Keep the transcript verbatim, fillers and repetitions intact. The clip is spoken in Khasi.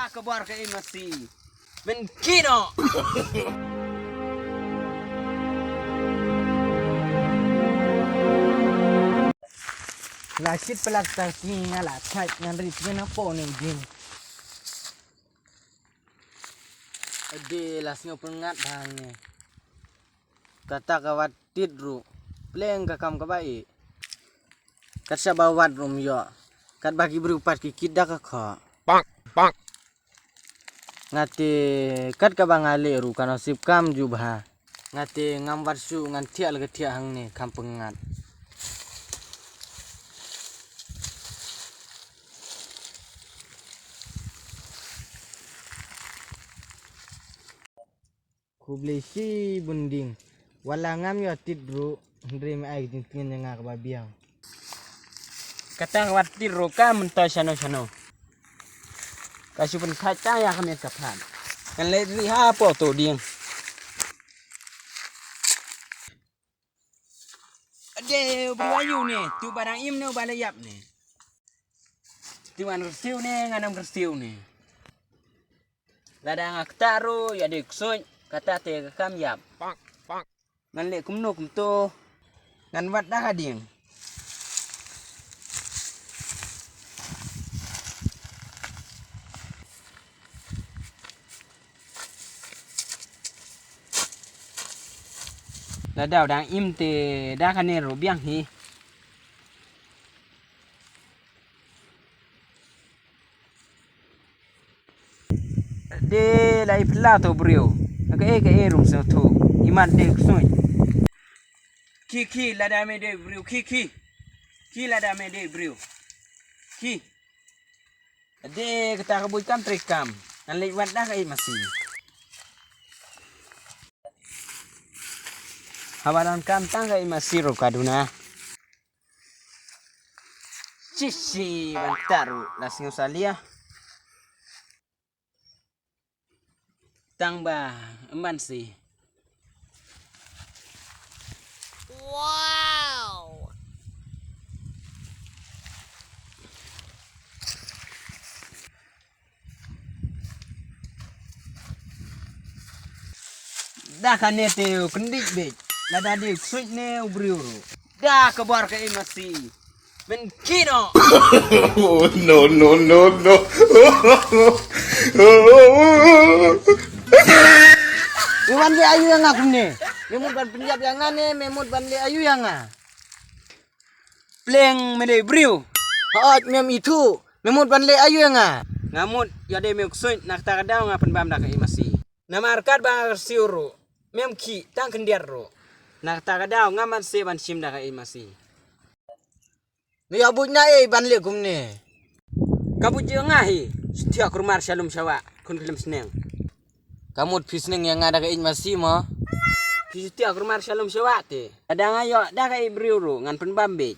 Ka bor ka i masi. Men kino. La shit pelak ta sngi nga la thait ngan rit ngan apo ne jing. Ade la sngew pyngat bang ne. Kata ka wat tit ruh. Pleng ka kam kaba i. Kat sa ba wat rum yo. Kat ba ki bru pat ki kit da ka kho. Bang, bang. Ngate kat ka ba nga le ru ka nasib kam ju bha. Ngate ngam wat su ngan thiah le ka thiah hangne kam pengat. Khublei shi bun ding. Wala ngam ïoh tit ruh, hynrei me ai jingtngen ïa nga kaba biang. Kata ka wat tit ruh ka mynta shano shano. Ka shu pynthait ta ïa ka met ka phan. Kan leit ri ha po to ding. Ade, u briew ayu ne, tu ba dang im ne, u ba la ïap ne. Tu ngan rsiu ne, ngan am rsiu ne. Lada nga kata ruh, ïa dei ksuid, kata te ka kam ïap. Ngan leh kumno kumto, ngan wat da ka ding. Lada u dang im te da kane ruh biang hi. De la i pla to briew. Ka e ka e rum so to. Iman de ksoi. Ki ki lada me de briew ki ki. Ki lada me de briew. Ki. De kata ka buit kam trei kam. Ngan leit wat da ka i masi. Haba don kam tang ka i masi ro ka duna. Chichi ban taru la sngew salia. Tang ba mban si. Wow. Da kane te u kyndit bit. Lada de u ksuid ne u briew ruh. Da ka bor ka i masi. Men kino. Oh, no, no, no, no. Me wan leh ayu ïa nga kumne. Me mut ban pynjap ïa nga ne, me mut ban leh ayu ïa nga. Pleng me dei briew. Hooid mem ithuh. Me mut ban leh ayu ïa nga. Nga mut ïa dei me u ksuid na kata ka daw nga pynbam da ka i masi. Namar katba nga kyrsiew ruh. Mem khih tang khyndiat ruh. Na kata ka daw ngam ban seh ban shim da ka i masi. Me ïa buit na ei ban leh kumne. Ka buit jong nga hi. Stia kurmar shalom shawa. Khun khlem sneng. Ka mut phi sneng ïa nga da ka ïeit masi mo. Phi stia kurmar shalom shawa te. Lada nga ïoh da ka ïeit briew ruh ngan pynbam beit.